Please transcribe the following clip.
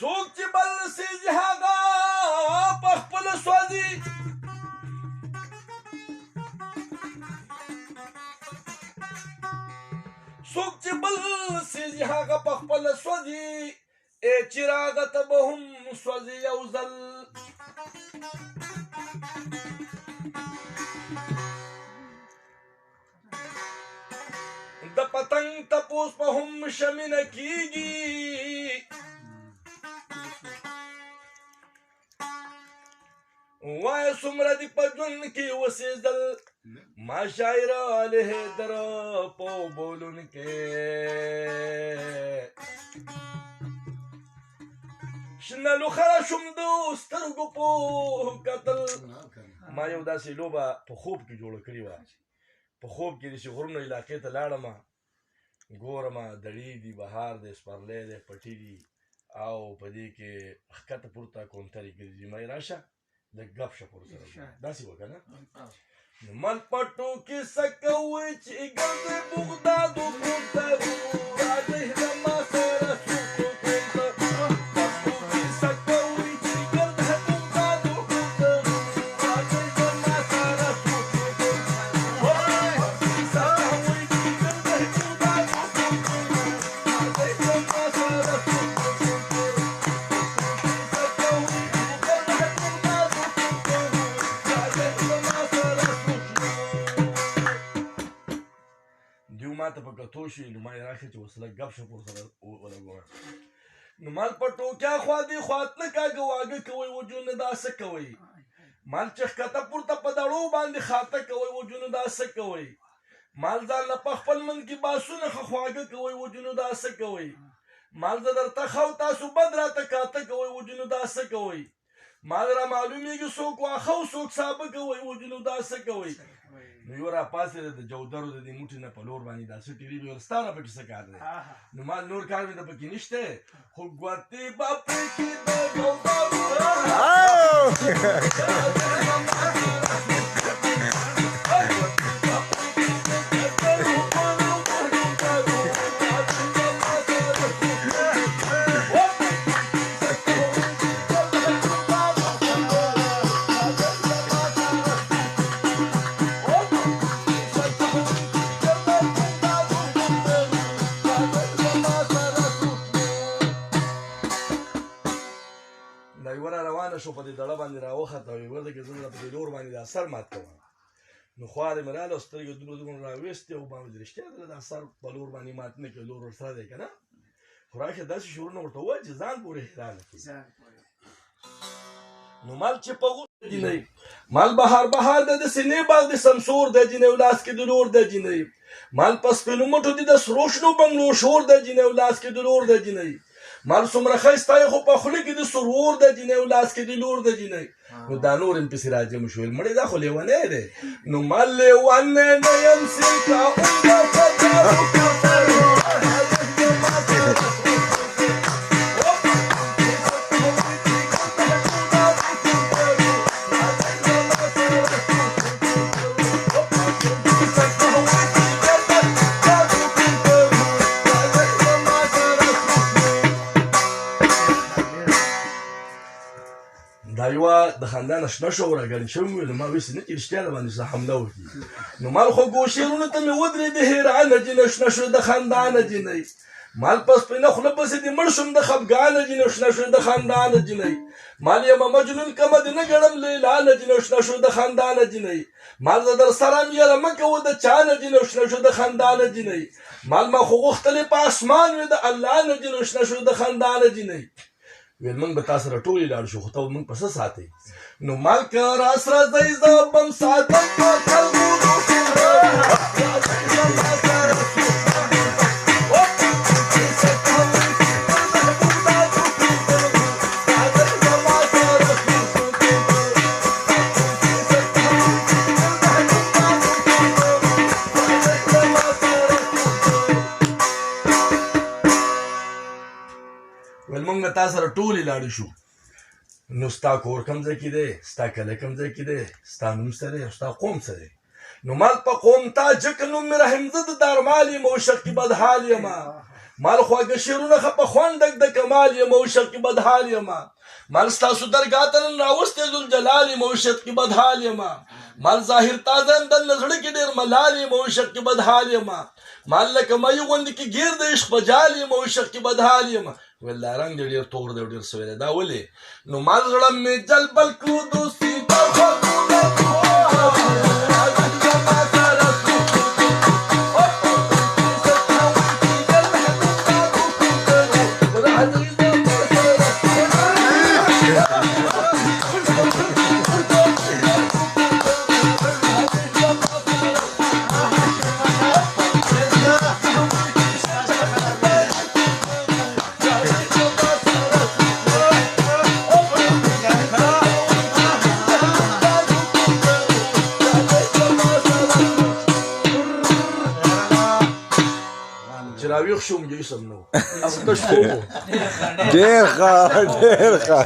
څوک چې بل سیزي هغه په خپل سوځي. څوک چې بل سیزي هغه په خپل سوځي، ای چراغ ته به هم سوځي یو ځل. د پتنګ تپوس په هم شمینه کیږي. وای څومره دي په ژوند کې وسېدل، ما شاعر علیه در په بولون کې شنه لوخه شوم د سترګو په کتل. ما یو داسې لوبه په خوب کې جوړه کړې وه. په خوب کې داسې غرونو علاقې ته لاړم، ګورم دړې دي، بهار دی، سپرلی دی، پټي دي، او په دې کې ښکته پورته کونترې ګرځي. ما یې راشه لږ ګپ شپ ورسره داسې وکړه نه. نو مل پټو کې څه کوئ چې ګرځئ بغدادو کوترو، راځئ له ما سره څوک کوترو. پټو کې څه کوئ چې ګرځئ بغدادو کوترو، راځئ له ما سره څوک کوترو. پټو کې څه کوئ چې ګرځئ بغدادو کوترو، راځئ له ما سره څوک کوترو. پټو کې څه کوئ چې ګرځئ بغدادو کوترو، راځئ له ما سره څوک. دیو ما ته په کتو شي، نو ما یې راکړه چې ورسره ګپ شپ ورسره ولګوم. نو مال په ټوکیا خوا دې خوات نه کاږه واږه کوئ، وجونه دا څه کوئ؟ مال چې ښکته پورته په دړو باندې خاته کوئ، وجونه دا څه کوئ؟ مال ځان له په خپل منځ کې باسونه ښه خواږه کوئ، وجونه دا څه کوئ؟ مال زه درته ښه او تاسو بد راته کاته کوئ، وجونه دا څه کوئ؟ مال را معلومیږي څوک واښه او څوک سابه کوئ، وجونه دا څه کوئ؟ نو یو را پاڅېده د جودرو د دې موټي نه په لور باندې داسې ټیري به ور ستا نه پکې څه کار دی؟ نو مال نور کار مې د پکې نشته، خو ګوتې به پکې د جودرو. دا یوه را روانه شو په دې دړه باندې راوخته، او یوه ځکه زه په دې لور باندې دا سر مات کوم. نو خوارې مې راله، سترګې دومره دومره راویستې او باندې رښتیا ده دا سر په لور باندې مات نه کړي، لور ورسره دی که نه. خو راشه داسې شعرونه ورته ووایه چې ځان پورې حیرانه کړي. نو مال چې په غوسه جینۍ، مال بهار بهار د سینې باغ د سمسور د جینۍ، لاس کې د لور د جینۍ. مال په سپینو مټو دي د سرو شنو بنګلو شور د جینۍ، لاس کې د لور د جینۍ. مال څومره ښایسته یې خو په خوله کې د سرور د جینۍ، لاس کې د لور د جینۍ. نو دا نور هم پسې راجم شو، مړې دا خو لیونی دی. نو مال لیونی نه یم سیکا دا یوه د خندا نه شنه شوه، راګړې شوې مې. نو ما ویسې نه چې رښتیا ده باندې څه حمله وکړي. نو مال خو ګوشیرونو ته مې ودرېدې حیرانه جینۍ، شنه شوې د خندا نه جینۍ. مال په سپینه خوله پسې دې مړ شوم د خفګانه جینۍ، شنه شوې د خندا نه جینۍ. مال یمه مجنون کمه دې نه ګڼم لیلا نه جینۍ، شنه شوې د خندا نه جینۍ. مال زه در سره یم یاره مه کوه د چا نه جینۍ، شنه شوې د خندا نه جینۍ. مال ما خو غوښتلې په اسمان وې د الله نه جینۍ، شنه شوې د خندا نه جینۍ. ویل موږ به تا سره ټولې لاړ شو، خو ته به موږ په څه ساتې؟ نو مال که را سره ځئ زه به هم ساتم په کلګونو کې. ویل موږ به تا سره ټولې لاړې شو. نو ستا کور کوم ځای کې دی، ستا کلی کوم ځای کې دی، ستا نوم څه دی او ستا قوم څه دی؟ نو مال په قوم تاجک، نوم مې رحیم زه د دارمال یم او شقي بدحال یم. مال خواږه شعرونه ښه په خوند ډک د کمال یم او عشق کې بدحال یم. مال ستاسو درګاه ته نن راوستی ذوالجلال یم او عشق کې بدحال یم. مال ظاهر تازه یم دننه زړه کې ډېر ملال یم او عشق کې بدحال یم. مال لکه مې غوندې کې ګیر د عشق په جال یم او عشق کې بدحال یم. ویل دا رنګ دې ډېر تور دی او ډېر سوی دی، دا ولې؟ نو مال زړه مې جلبل کړو دوستي ته. چې راویښ شوم جسم نو تش خوب. ډېر ښه، ډېر ښه.